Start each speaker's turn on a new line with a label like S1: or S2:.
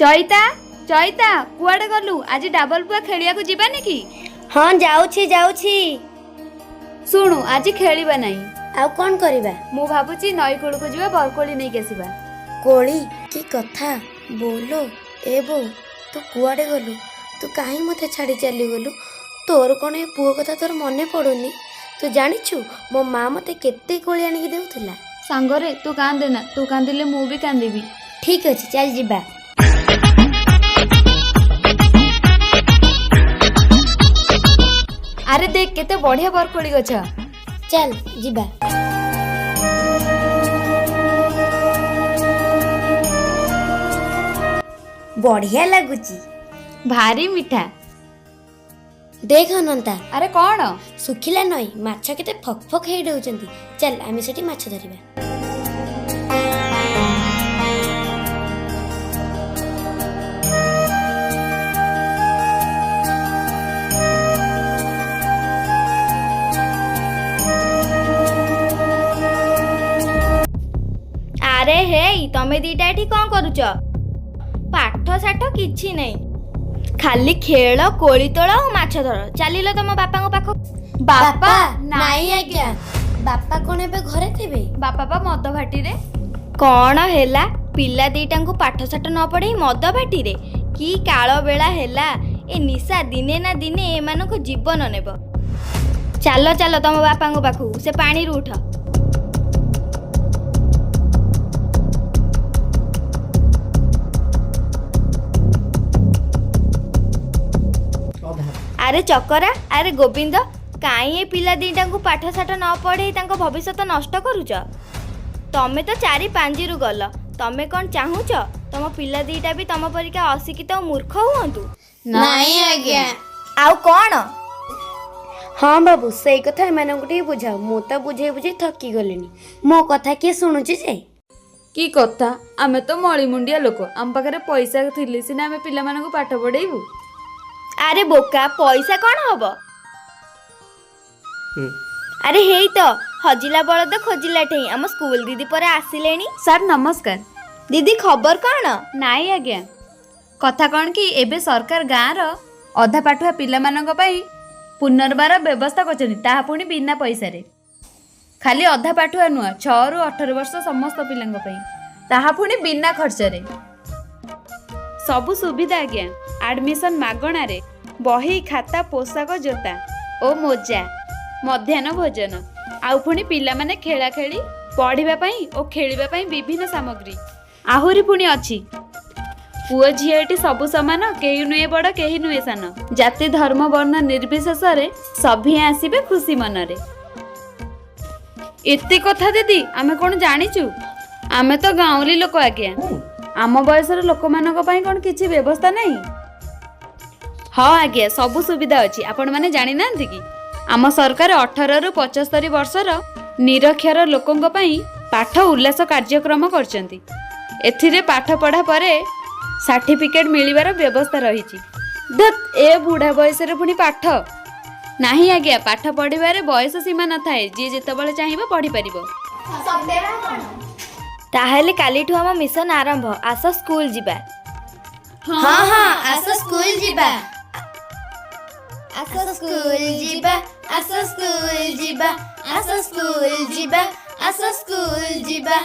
S1: ଚଇତା, ଚଇତା, କୁଆଡ଼େ ଗଲୁ? ଆଜି ଡାବଲ ପୁଆ ଖେଳିବାକୁ ଯିବାନି କି?
S2: ହଁ, ଯାଉଛି ଯାଉଛି।
S1: ଶୁଣୁ, ଆଜି ଖେଳିବା ନାହିଁ।
S2: ଆଉ କ'ଣ କରିବା?
S1: ମୁଁ ଭାବୁଛି ନଈ କୂଳକୁ ଯିବା, ବରକୋଳି ନେଇକି ଆସିବା।
S2: କୋଳି? କି କଥା ବୋଲୋ। ଏ ବୋଉ, ତୁ କୁଆଡ଼େ ଗଲୁ? ତୁ କାହିଁ ମୋତେ ଛାଡ଼ି ଚାଲିଗଲୁ? ତୋର କ'ଣ ଏ ପୁଅ କଥା ତୋର ମନେ ପଡ଼ୁନି? ତୁ ଜାଣିଛୁ, ମୋ ମା ମୋତେ କେତେ କୋଳି ଆଣିକି ଦେଉଥିଲା।
S1: ସାଙ୍ଗରେ, ତୁ କାନ୍ଦେ ନା, ତୁ କାନ୍ଦିଲେ ମୁଁ ବି କାନ୍ଦିବି।
S2: ଠିକ୍ ଅଛି, ଚାଲ ଯିବା।
S1: ଆରେ ଦେଖ, କେତେ ବଢିଆ ବରକୋଳି ଗଛ।
S2: ଚାଲ ଯିବା। ବଢ଼ିଆ ଲାଗୁଛି।
S1: ଭାରି ମିଠା।
S2: ଦେଖ ଅନନ୍ତା।
S1: ଆରେ କ'ଣ?
S2: ଶୁଖିଲା ନଈ, ମାଛ କେତେ ଫକ୍ ଫକ୍ ହେଇ ଡେଉଛନ୍ତି। ଚାଲ, ଆମେ ସେଠି ମାଛ ଧରିବା।
S3: ଆରେ ହେଇ, ତମେ ଦିଟା ଏଠି କ'ଣ କରୁଛ? ପାଠ ସାଠ କିଛି ନାହିଁ, ଖାଲି ଖେଳ, କୋଳି ତୋଳ ଆଉ ମାଛ ଧର। ଚାଲିଲ ତମ ବାପାଙ୍କ ପାଖ।
S1: ବାପା?
S2: ନାଇଁ ଆଜ୍ଞା, ବାପା କ'ଣ ଏବେ ଘରେ ଥିବେ?
S1: ବାପା ପା ମଦ ଭାଟିରେ।
S3: କ'ଣ ହେଲା? ପିଲା ଦିଟାଙ୍କୁ ପାଠ ସାଠ ନ ପଢ଼େଇ ମଦ ଭାଟିରେ? କି କାଳ ବେଳା ହେଲା! ଏ ନିଶା ଦିନେ ନା ଦିନେ ଏମାନଙ୍କ ଜୀବନ ନେବ। ଚାଲ ଚାଲ ତମ ବାପାଙ୍କ ପାଖକୁ, ସେ ପାଣିରୁ ଉଠ। ଆରେ ଚକରା, ଆରେ ଗୋବିନ୍ଦ, କାହିଁ ଏ ପିଲା ଦିଟାଙ୍କୁ ପାଠ ସାଠ ନ ପଢ଼େଇ ତାଙ୍କ ଭବିଷ୍ୟତ ନଷ୍ଟ କରୁଛ? ତମେ ତ ଚାରି ପାଞ୍ଜିରୁ ଗଲ। ତମେ କ'ଣ ଚାହୁଁଛ ତମ ପିଲା ଦିଟା ବି ତମ ପରିକା ଅଶିକ୍ଷିତ ଓ ମୂର୍ଖ ହୁଅନ୍ତୁ?
S2: ନାଇଁ ଆଜ୍ଞା।
S3: ଆଉ କ'ଣ?
S2: ହଁ ବାବୁ, ସେଇ କଥା ଏମାନଙ୍କୁ ଟିକେ ବୁଝାଅ। ମୁଁ ତ ବୁଝେଇ ବୁଝେଇ ଥକି ଗଲିଣି। ମୋ କଥା କିଏ ଶୁଣୁଛି ଯେ?
S1: କି କଥା, ଆମେ ତ ମଳିମୁଣ୍ଡିଆ ଲୋକ, ଆମ ପାଖରେ ପଇସା ଥିଲେ ସିନା ଆମେ ପିଲାମାନଙ୍କୁ ପାଠ ପଢ଼େଇବୁ।
S3: ଆରେ ବୋକା, ପଇସା କ'ଣ ହବ? ଆରେ ହେଇ ତ, ହଜିଲା ବଳଦ ଖୋଜିଲା ଠେଇଁ, ଆମ ସ୍କୁଲ ଦିଦି ପରା ଆସିଲେଣି।
S1: ସାର୍ ନମସ୍କାର।
S3: ଦିଦି, ଖବର କ'ଣ?
S1: ନାଇଁ ଆଜ୍ଞା, କଥା କ'ଣ କି, ଏବେ ସରକାର ଗାଁର ଅଧା ପାଠୁଆ ପିଲାମାନଙ୍କ ପାଇଁ ପୁନର୍ବାର ବ୍ୟବସ୍ଥା କରିଛନ୍ତି, ତାହା ପୁଣି ବିନା ପଇସାରେ। ଖାଲି ଅଧା ପାଠୁଆ ନୁହଁ, 6ରୁ 18 ବର୍ଷ ସମସ୍ତ ପିଲାଙ୍କ ପାଇଁ, ତାହା ପୁଣି ବିନା ଖର୍ଚ୍ଚରେ। ସବୁ ସୁବିଧା ଆଜ୍ଞା, ଆଡ଼ମିସନ୍ ମାଗଣାରେ, ବହି ଖାତା ପୋଷାକ ଜୋତା ଓ ମୋଜା, ମଧ୍ୟାହ୍ନ ଭୋଜନ, ଆଉ ପୁଣି ପିଲାମାନେ ଖେଳାଖେଳି, ପଢ଼ିବା ପାଇଁ ଓ ଖେଳିବା ପାଇଁ ବିଭିନ୍ନ ସାମଗ୍ରୀ। ଆହୁରି ପୁଣି ଅଛି, ପୁଅ ଝିଅ ଏଠି ସବୁ ସମାନ, କେହି ନୁହେଁ ବଡ଼, କେହି ନୁହେଁ ସାନ, ଜାତି ଧର୍ମ ବର୍ଣ୍ଣ ନିର୍ବିଶେଷରେ ସଭିଏଁ ଆସିବେ ଖୁସି ମନରେ। ଏତେ କଥା ଦିଦି ଆମେ କ'ଣ ଜାଣିଛୁ? ଆମେ ତ ଗାଉଁଲି ଲୋକ ଆଜ୍ଞା। ଆମ ବୟସର ଲୋକମାନଙ୍କ ପାଇଁ କ'ଣ କିଛି ବ୍ୟବସ୍ଥା ନାହିଁ? ହଁ ଆଜ୍ଞା, ସବୁ ସୁବିଧା ଅଛି। ଆପଣମାନେ ଜାଣିନାହାନ୍ତି କି? ଆମ ସରକାର 18ରୁ 75 ବର୍ଷର ନିରକ୍ଷର ଲୋକଙ୍କ ପାଇଁ ପାଠ ଉଲ୍ଲାସ କାର୍ଯ୍ୟକ୍ରମ କରିଛନ୍ତି। ଏଥିରେ ପାଠ ପଢ଼ା ପରେ ସାର୍ଟିଫିକେଟ୍ ମିଳିବାର ବ୍ୟବସ୍ଥା ରହିଛି। ଧତ୍, ଏ ବୁଢ଼ା ବୟସରେ ପୁଣି ପାଠ? ନାହିଁ ଆଜ୍ଞା, ପାଠ ପଢ଼ିବାରେ ବୟସ ସୀମା ନଥାଏ, ଯିଏ ଯେତେବେଳେ ଚାହିଁବ ପଢ଼ିପାରିବ।
S3: ତାହେଲେ କାଲିଠୁ ଆମ ମିଶନ ଆରମ୍ଭ। ଆସ ସ୍କୁଲ ଯିବା।
S2: ହଁ ହଁ, ଆସ ସ୍କୁଲ ଯିବା। ଆସ ସ୍କୁଲ ଯିବା, ଆସ ସ୍କୁଲ ଯିବା, ଆସ ସ୍କୁଲ ଯିବା, ଆସ ସ୍କୁଲ ଯିବା।